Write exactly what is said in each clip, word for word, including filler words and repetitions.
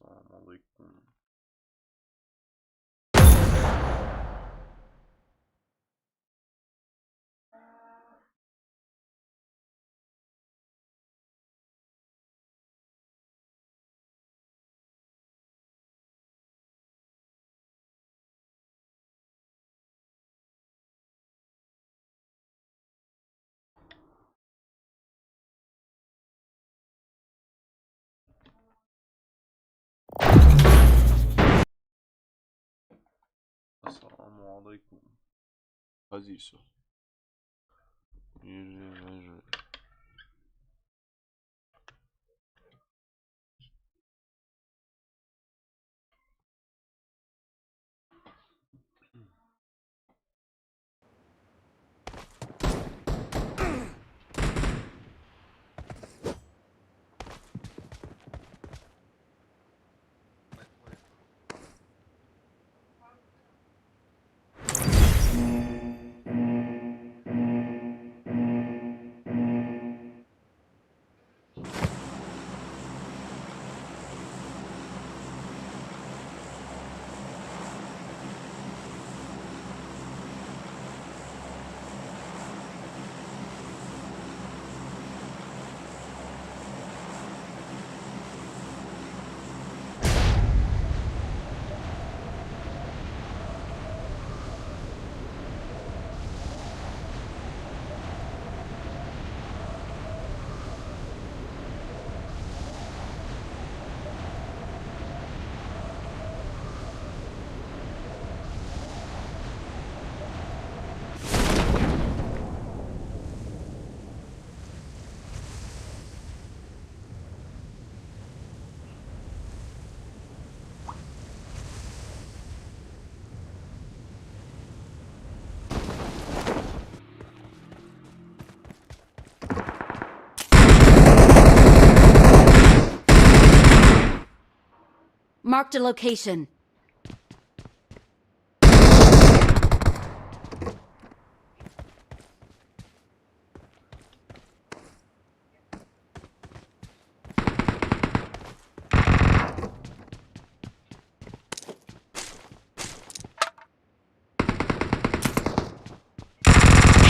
السلام عليكم. السلام عليكم. Vas-y, ça. Marked a location.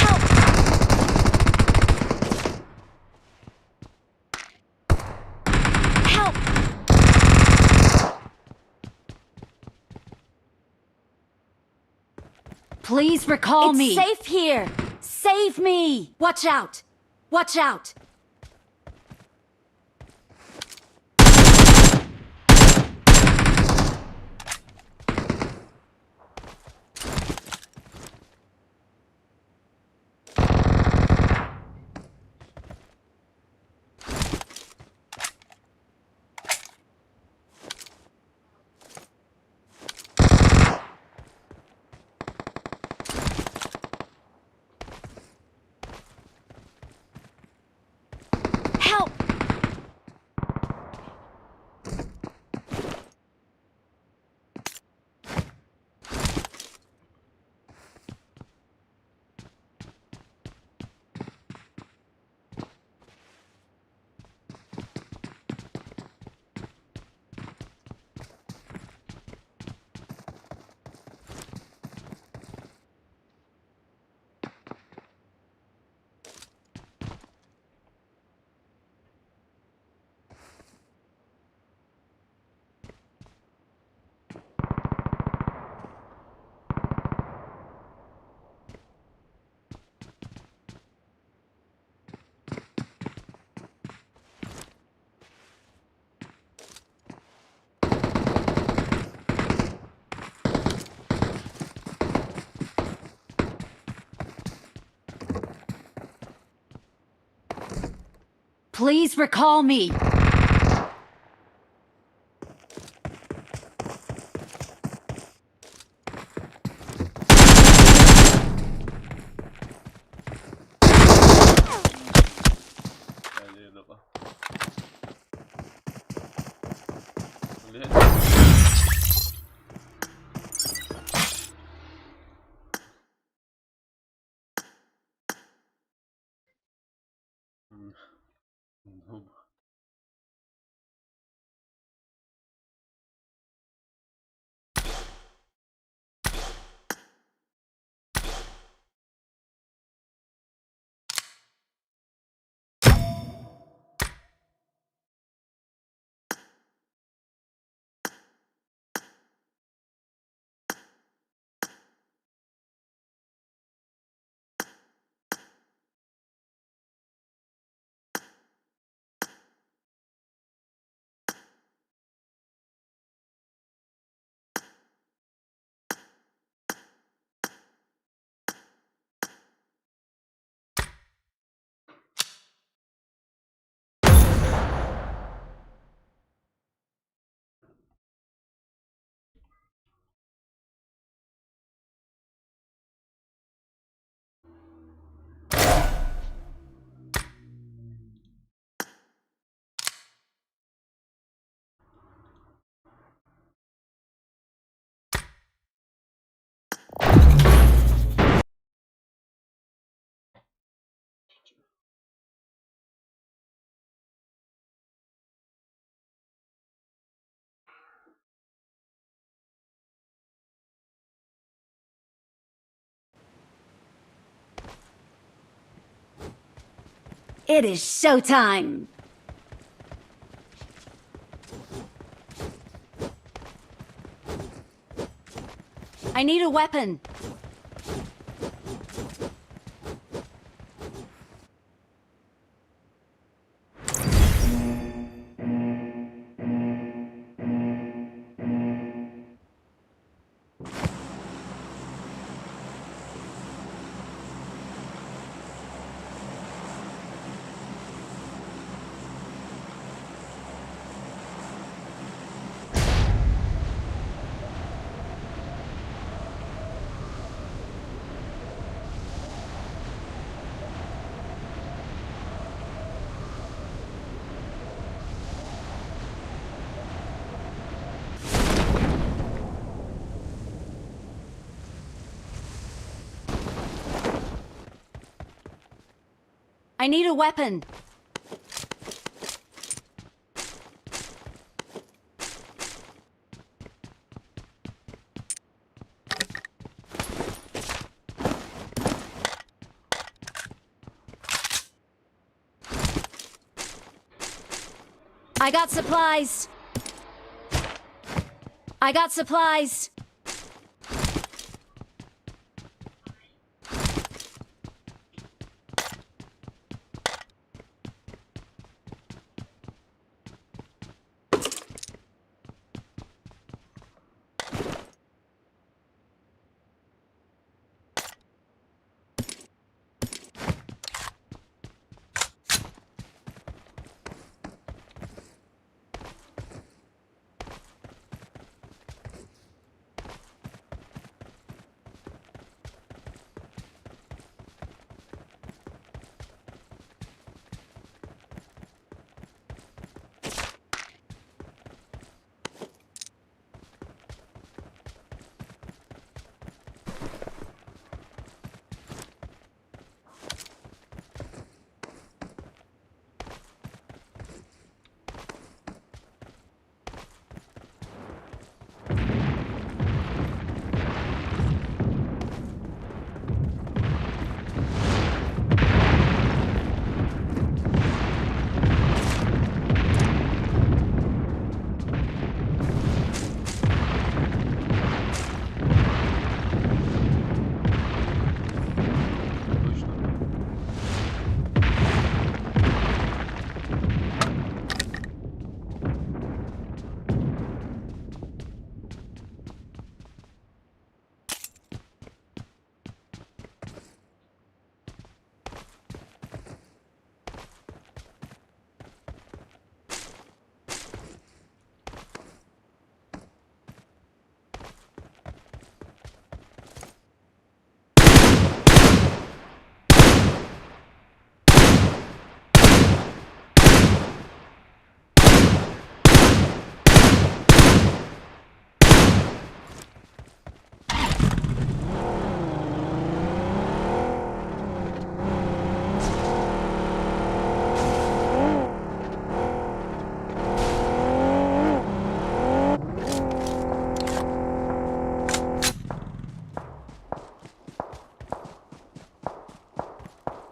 Help! Help! Please recall me. It's safe here. Save me. Watch out. Watch out. Help! Please recall me. It is showtime! I need a weapon. I need a weapon. I got supplies. I got supplies.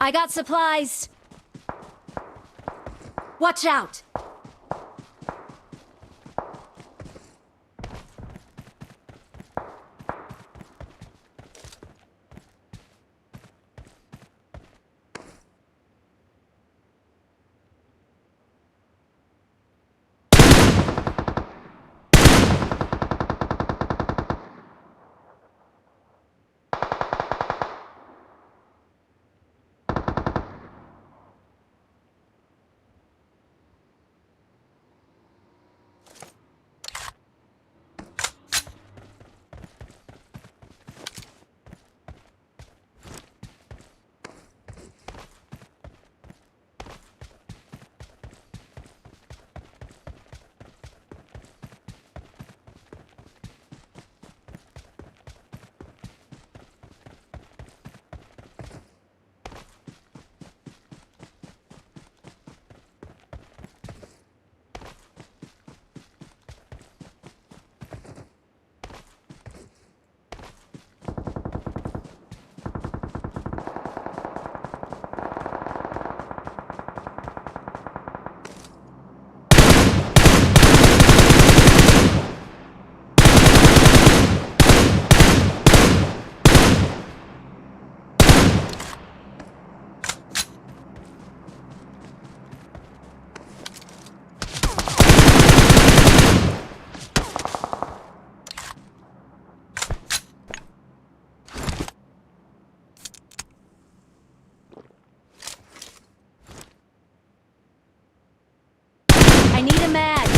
I got supplies. Watch out! I need a mag.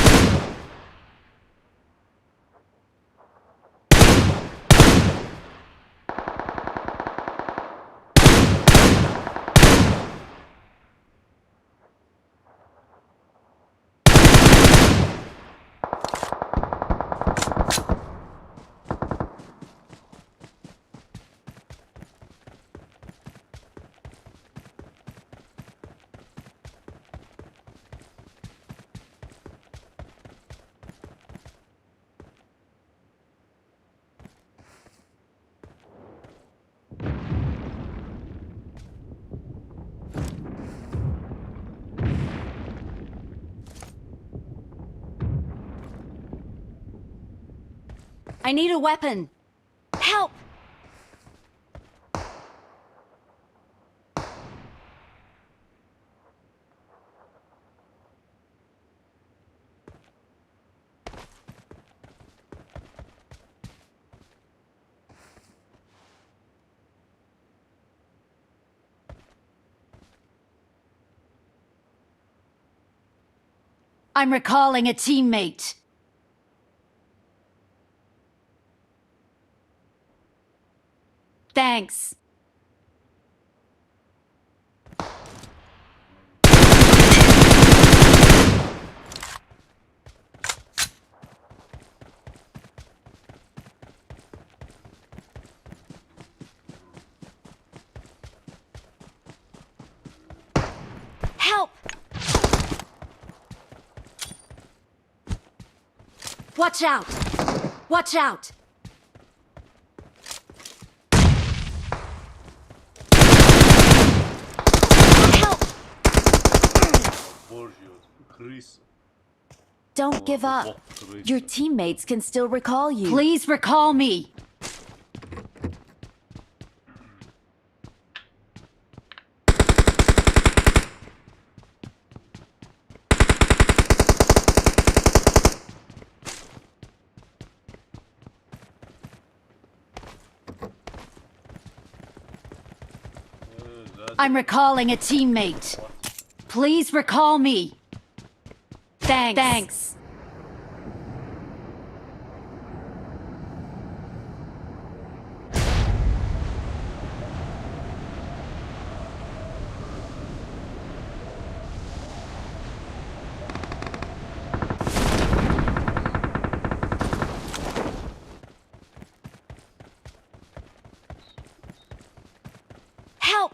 I need a weapon. Help! I'm recalling a teammate. Thanks. Help! Watch out! Watch out! Help! Божья крыса. Don't give up. Бог крыса. Your teammates can still recall you. Please recall me. I'm recalling a teammate. Please recall me. Thanks. Thanks. Help!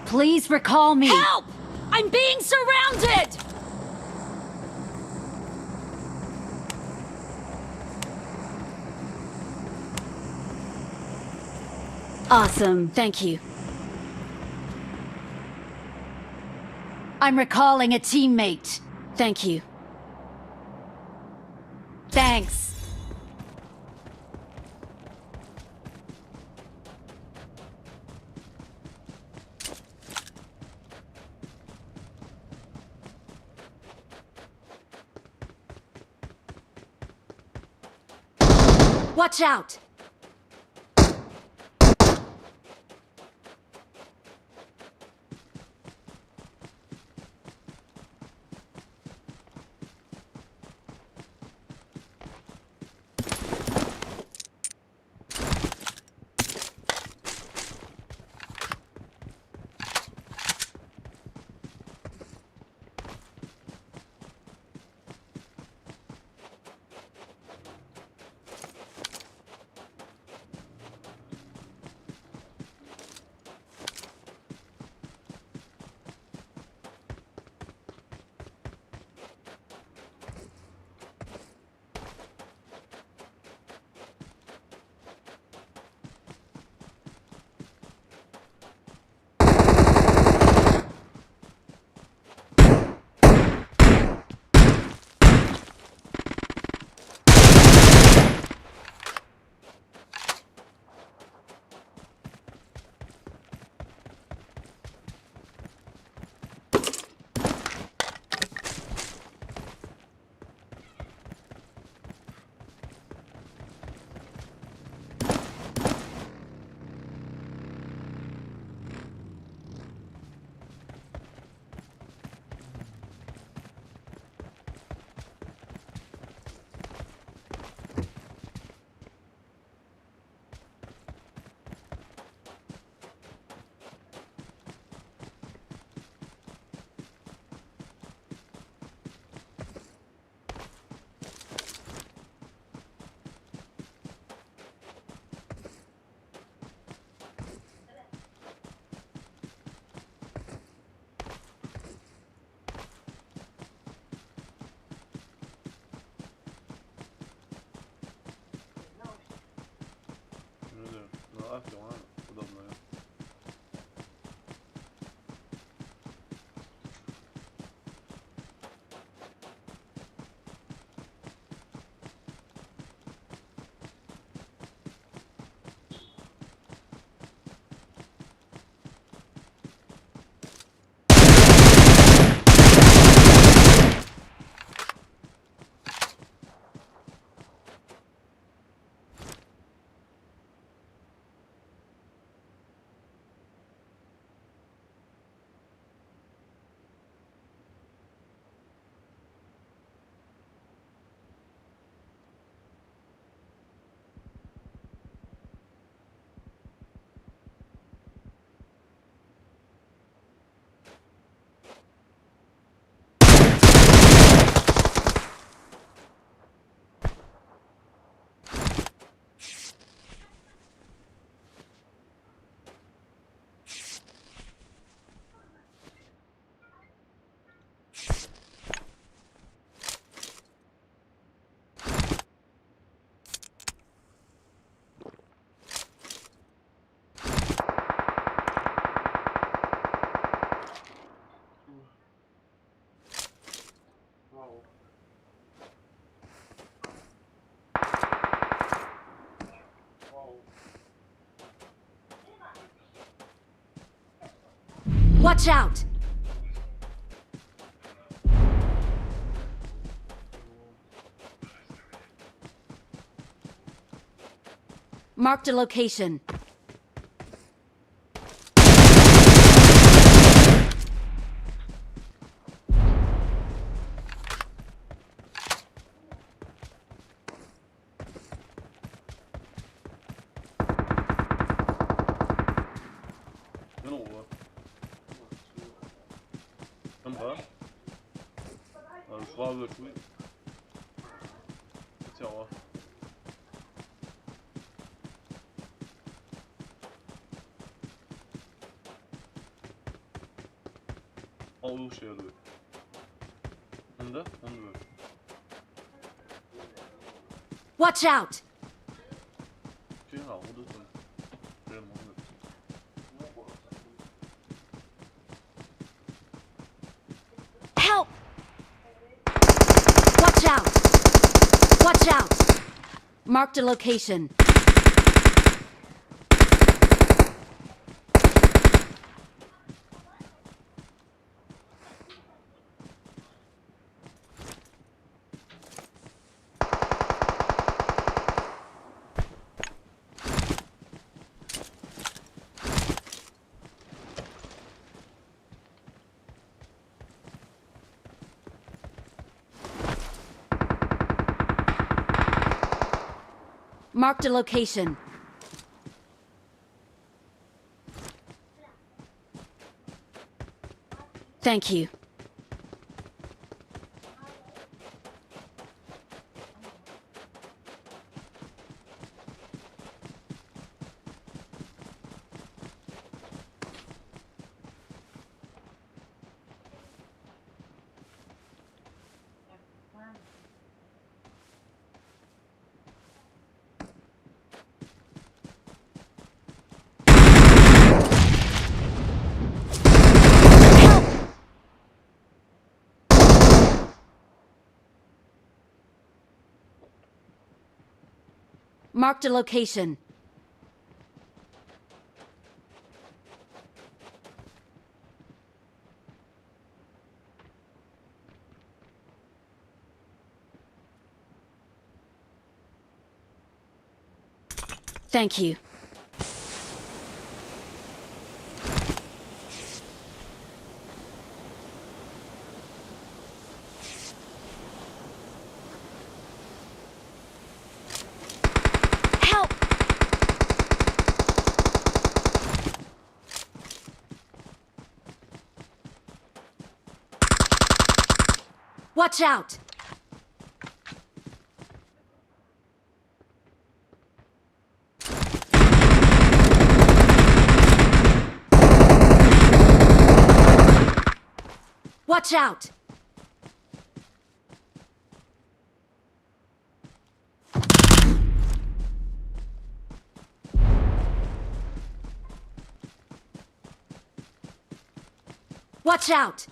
Please recall me. Help! I'm being surrounded! Awesome. Thank you. I'm recalling a teammate. Thank you. Thanks. Watch out! Ach, ja, podobno, ja. Watch out! Marked a location. Genau, oder? Kann war? Also, es war wirklich. Ist ja auch. Oh, shit. Ende? Ende. Watch out! Genau, wo das denn? Der Mann. Help! Watch out! Watch out! Marked a location. Marked a location. Thank you. Marked a location. Thank you. Help! Watch out! Watch out! Watch out!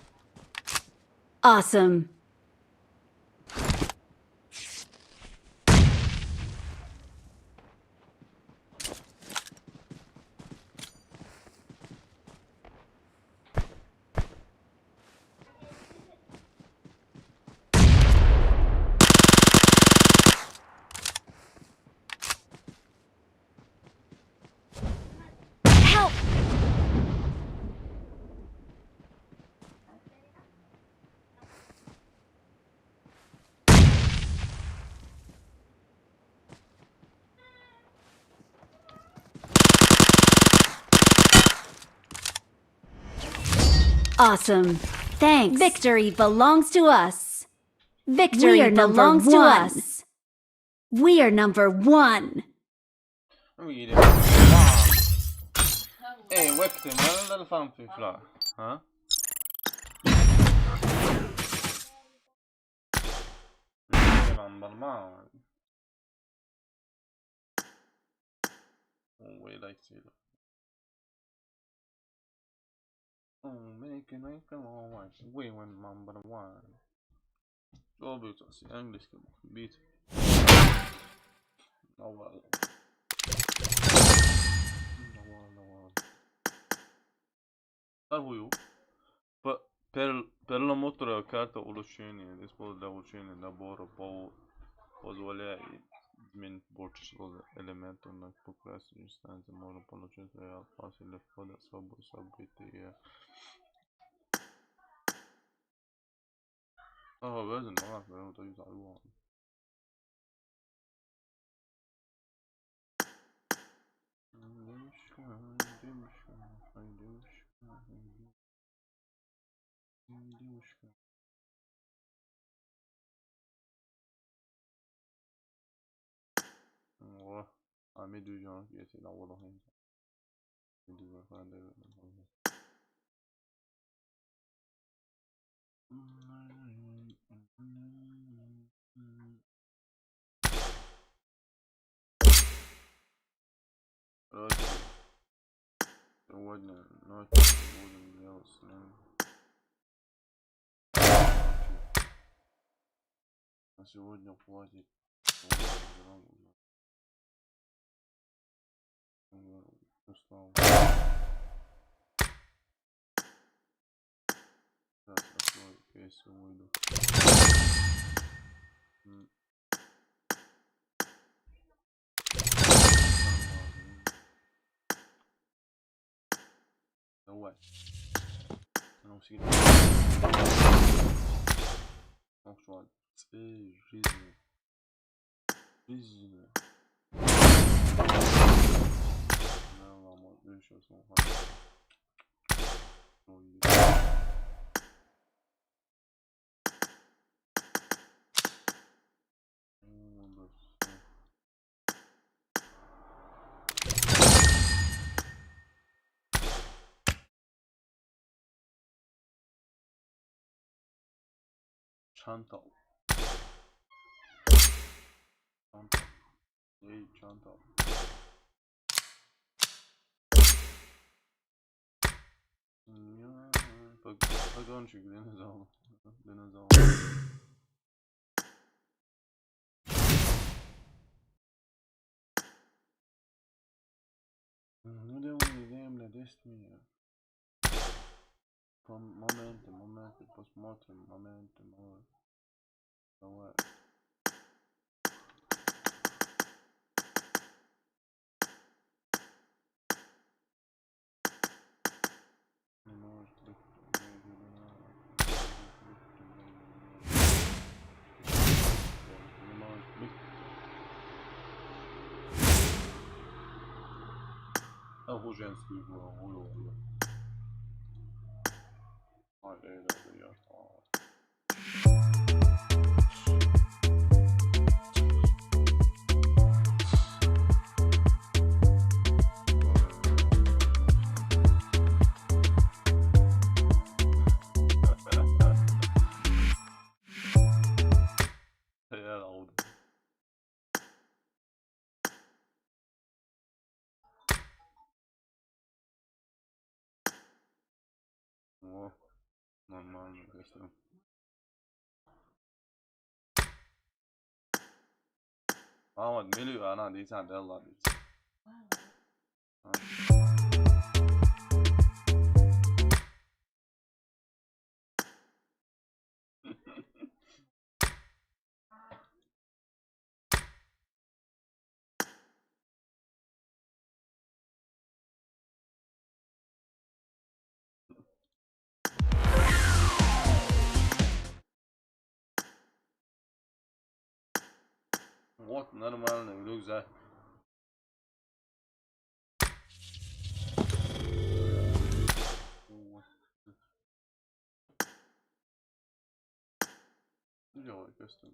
Awesome. Help! Awesome. Thanks. Victory belongs to us. Victory We are number belongs to one. Us. We are number one. Vidi. Ehi, Wekte, ma non l'ha fatto più là, eh? Number one. Oh, wait, like, see. Oh, make it, make it all right. We went number one. Çok büyük sesi, İngiliz gibi. Beat. No, well. No, well, no, well. Sta vuoi? Pa, per, per la motora carta uločenje, izpod da uločenje da boro po, pozvolja i zmin borčiš elementom na progresiju stanice mora polučiti, ja, pa si le poda sobu, sobu biti je. Aha, veze, no, ja, to je zalo. О, а ми дуѓу јеси на воло хенка. Ми дуѓу хенка. Короче, сегодня ночью будем делать стрим. На сегодня хватит. Устал. Сейчас открою, я сегодня. Давай. Ну, всегда. Ну что, цель жизни. Жизни. Ну, ладно, ещё слухай. Ой. Чанта. Чанта. Эй, чанта. Погонщик, динозавр. Динозавр. Ну, да, мы идем на десять минут. Моменты, моменты, посмотрим, моменты, моменты. Давай. Не может быть. Не может быть. А, женский уровень. Normalno, questo. Ahmet, mili, ana, dicen, della, dicen. Вот, нормально, рюкзак. Dur yavaş göster.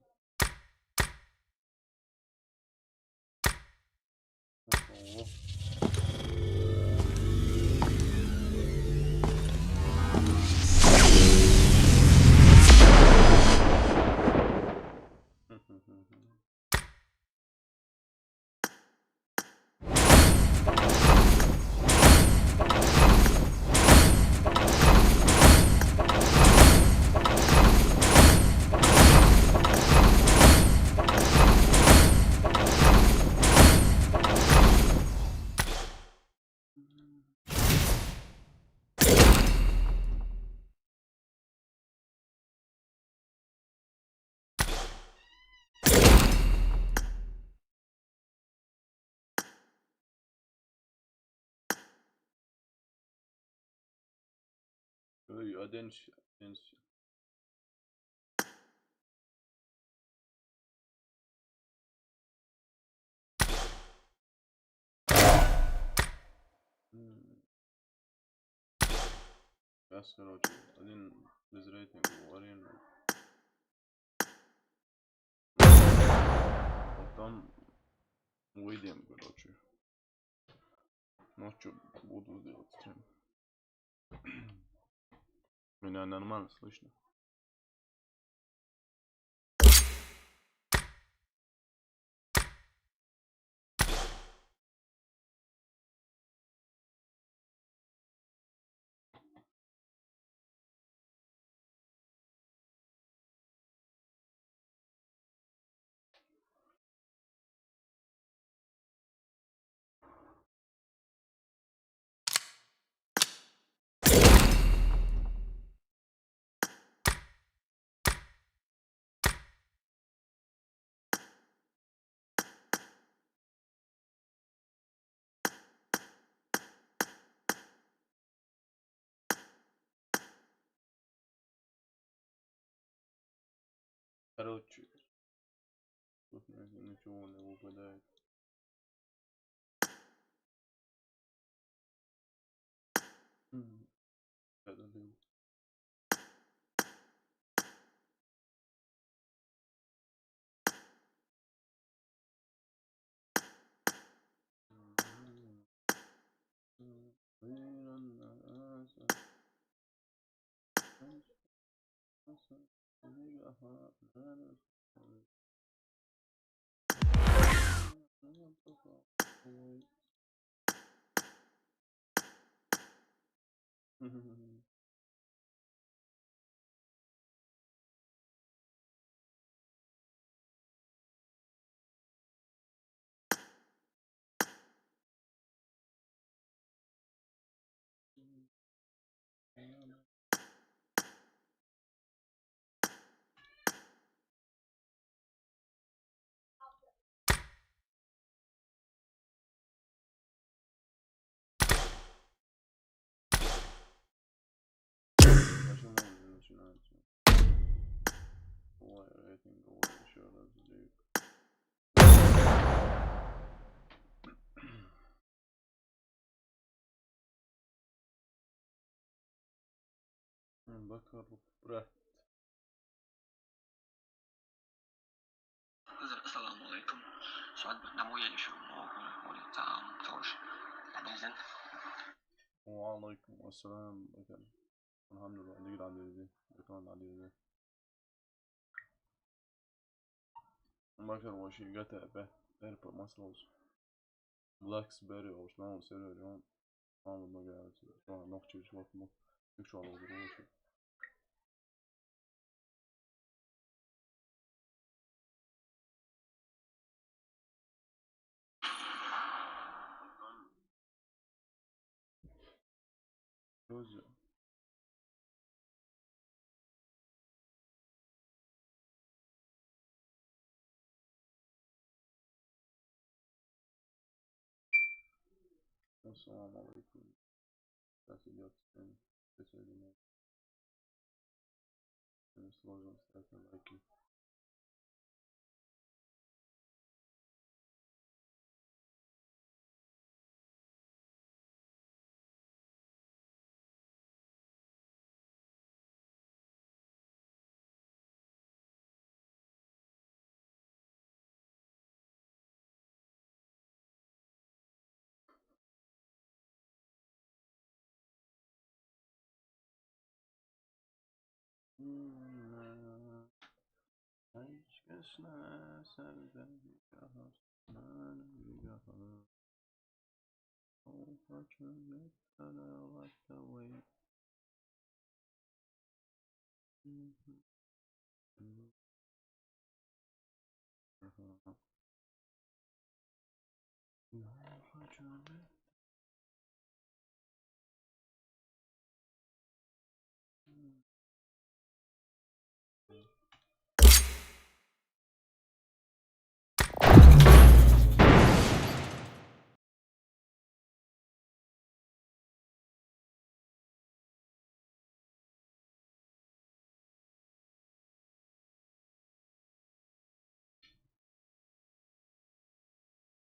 Ой, один щ-, один щ-. М. Сейчас, короче, один без рейтинга, один. Потом выйдем, короче. Ночью буду делать стрим. Меня нормально слышно? Короче, тут ничего не выпадает. М, я добил. Почему он не начинается? Ой, рейтинг, ой, ещё раз, блин. Bakalım, brat. Assalamu alaikum. Suat, na moje išao mogu, mogu tam, to još. Amazing. Wa alaikum assalam. Bakalım. Alhamdulillah, ne kadar dedi. Bakalım ne dedi. Bakalım o şey, gata be. Her parması olsun. Blacks Berry olsun, ama seviyorum. Ama bak ya, sonra nok çevir, bak nok. Üç aldı, üç. Тоже. Ассаламу алейкум. Сейчас идет стрим. Присоединяйтесь. Всем сложно ставить лайки.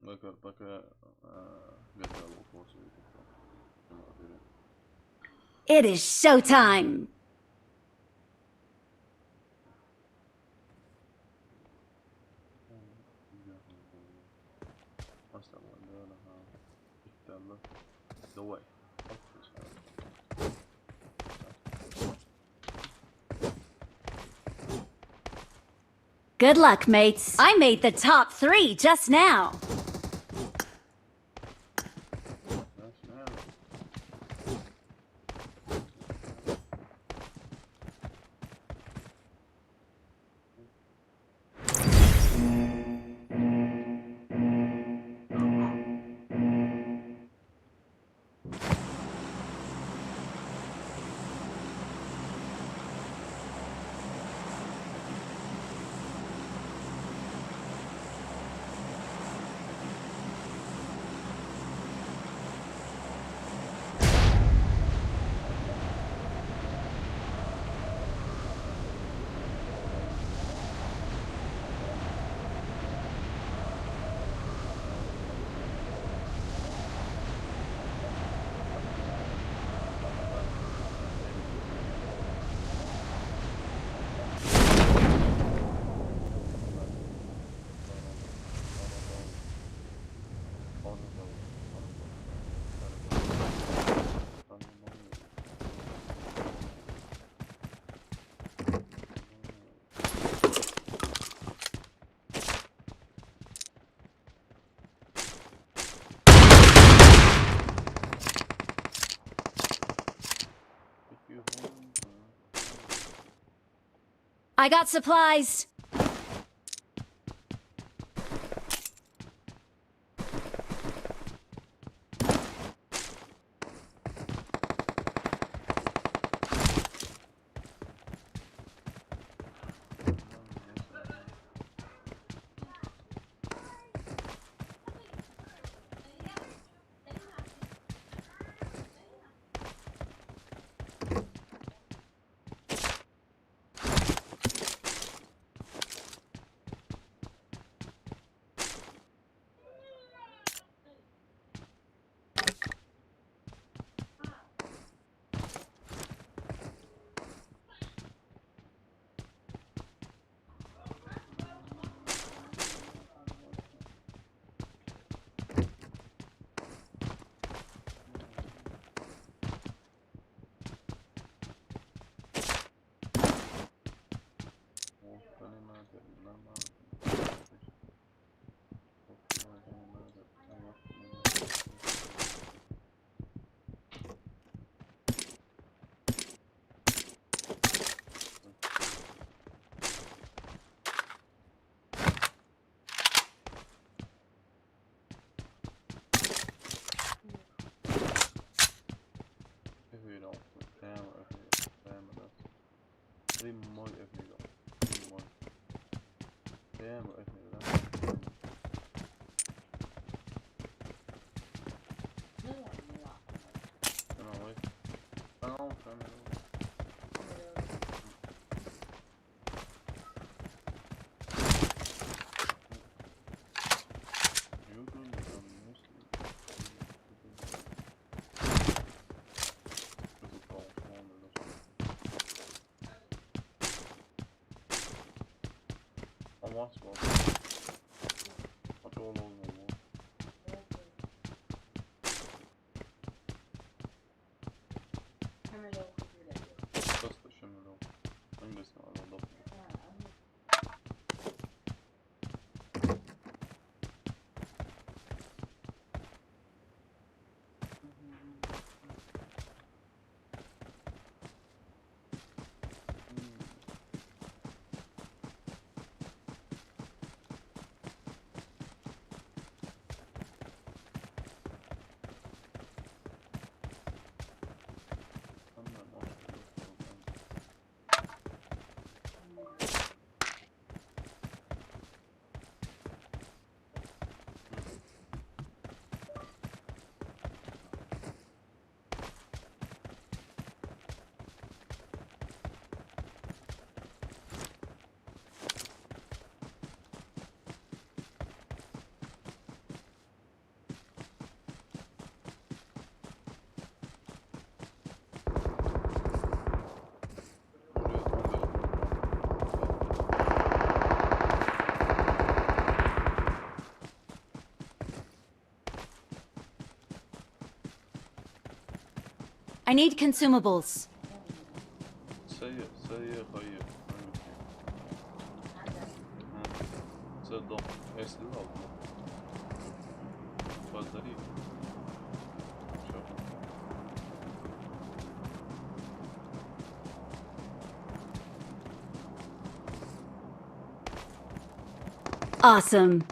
Пока, пока, а, Гатя лопался, это всё. Снимал перед. It is showtime! Maşallah, ne öyle ha. İnşallah. Давай. Good luck, mates. I made the top three just now. I got supplies. They might have me though. They might. They might have me though. Anyway. Anyway. I need consumables. Say it, say it, say it. Say it, don't. It's not. But that is. Awesome.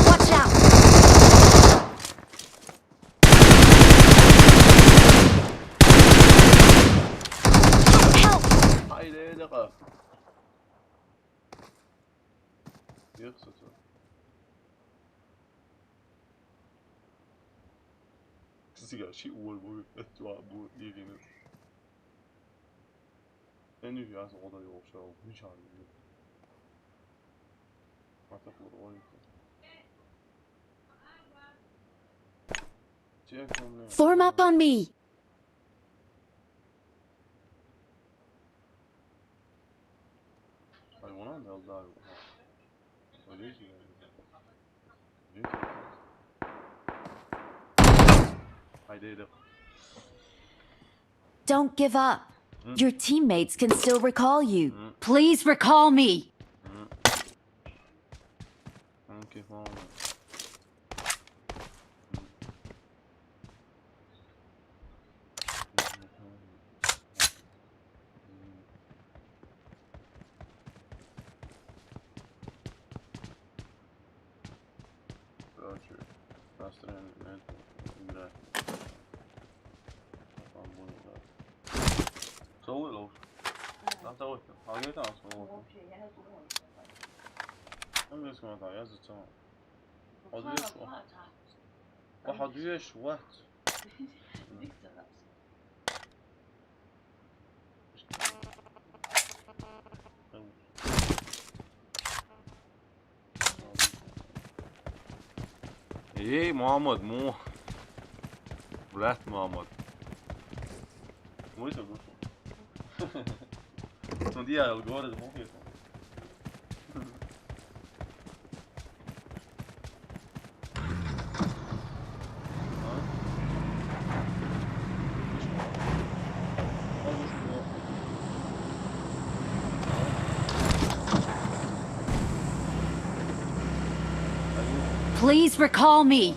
Watch out! Help! Haydi, dikkat. Yok, satıyor. Sizi gerçi uğur bu, bu yediğiniz. En iyi yazı o da yok şu an. Hiç halde yok. Artık bu da oyun. Form up on me. Hayvana ne oldu abi? Öyle ki yani. Öyle ki. Haydi, haydi. Don't give up. Your teammates can still recall you. Please recall me. Sanki falan. Короче, настроение на это играть. Там будет, да. Целый лов. Там целый. А где там основной? Там есть смотри, я зацел. Подвижу. Подвижу, вот. Эй, Мухаммад, му. Брат Мухаммад. Мой собой. Смотри, я говорю, мог я там. Please recall me.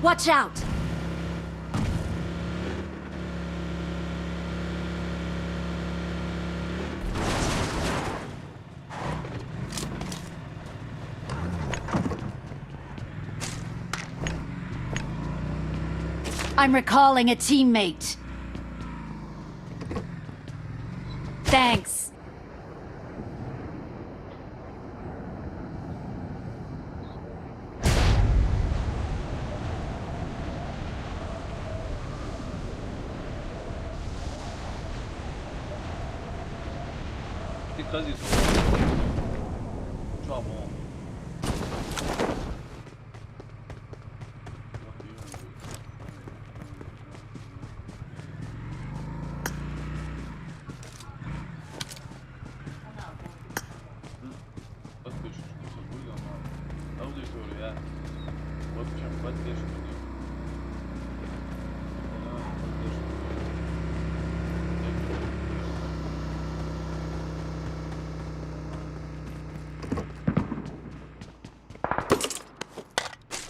Watch out! I'm recalling a teammate. Thanks. Ti kazi so. Čuamo.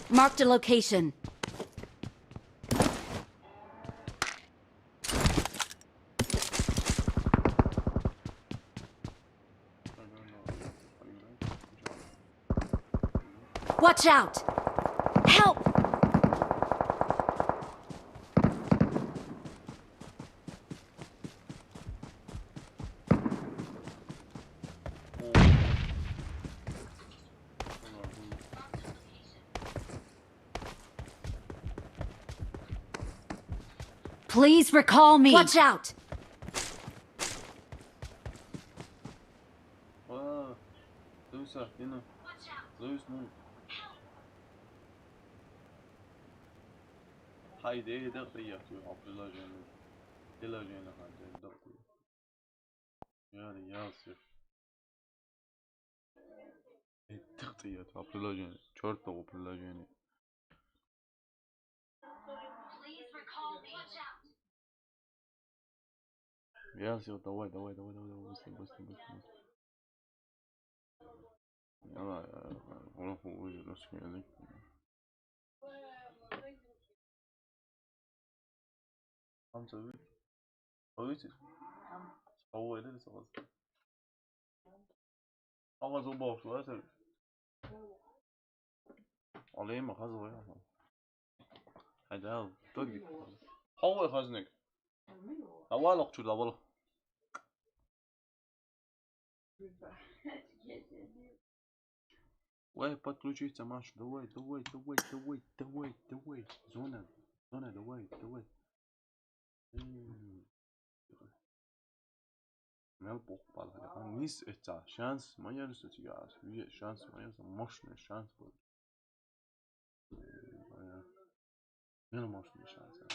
Marked a location. Watch out! Help! Please recall me. Watch out! Aa, Zeus, you know. Zeus, no. Haydi, haydi, haydi, yapıyor. Abdullah Cemil. Abdullah Cemil, haydi, haydi. Yani, yazıyor. Ettik diye, приложение. Чёртово приложение. Я все, давай, давай, давай, давай, давай, быстрее, быстрее, быстрее. Yala, ya, ya, bunu bu rus geldik. Tamam tabii. O yüzden. Tamam. Hava öyle de savaş. Hava zor bak, var tabii. Alayım mı? Hazır var. Hadi al. Dur git. Hava hazırlık. Hava lokçu da bol. Ой, подключиться, Маш, давай, давай, давай, давай, давай, давай. Зона, зона, давай, давай. М. Мел похпал, а мис это шанс, моя рисует я, шанс, моя мощный шанс был. Meno mos mi šansa.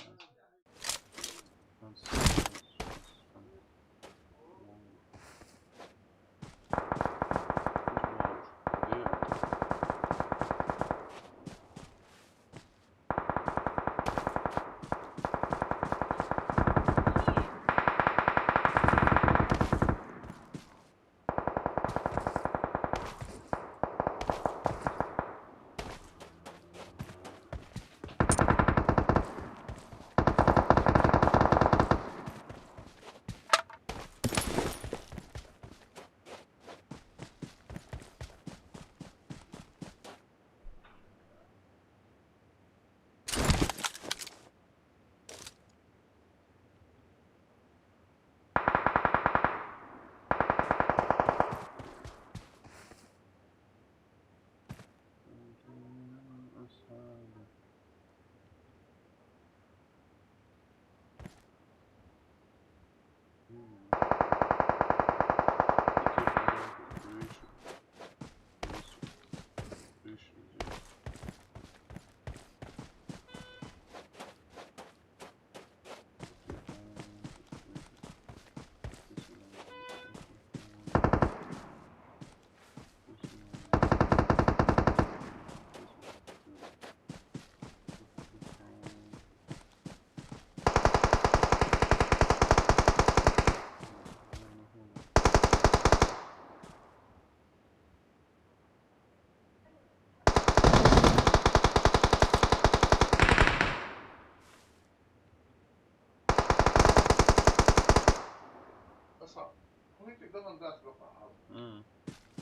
М.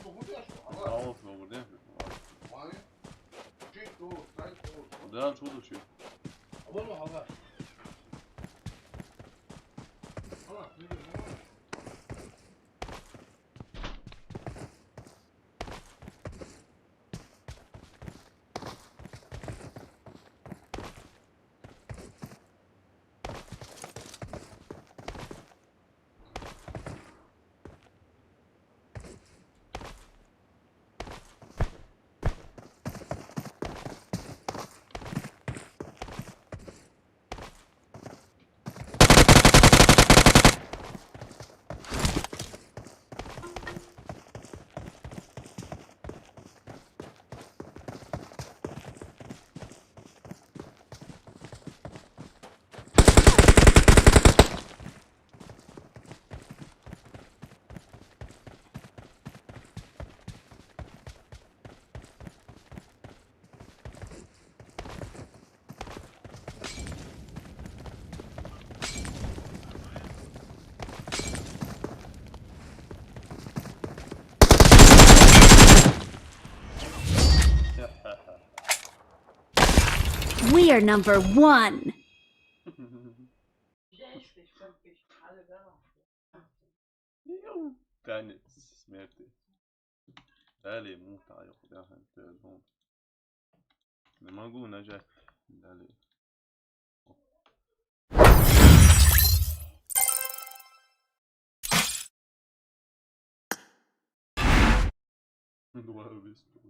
Слава Богу, да? Да, что случилось? We are number one. Танец смерти. Далее мута, я куда хантер. Не могу нажать. Далее. Два убийства.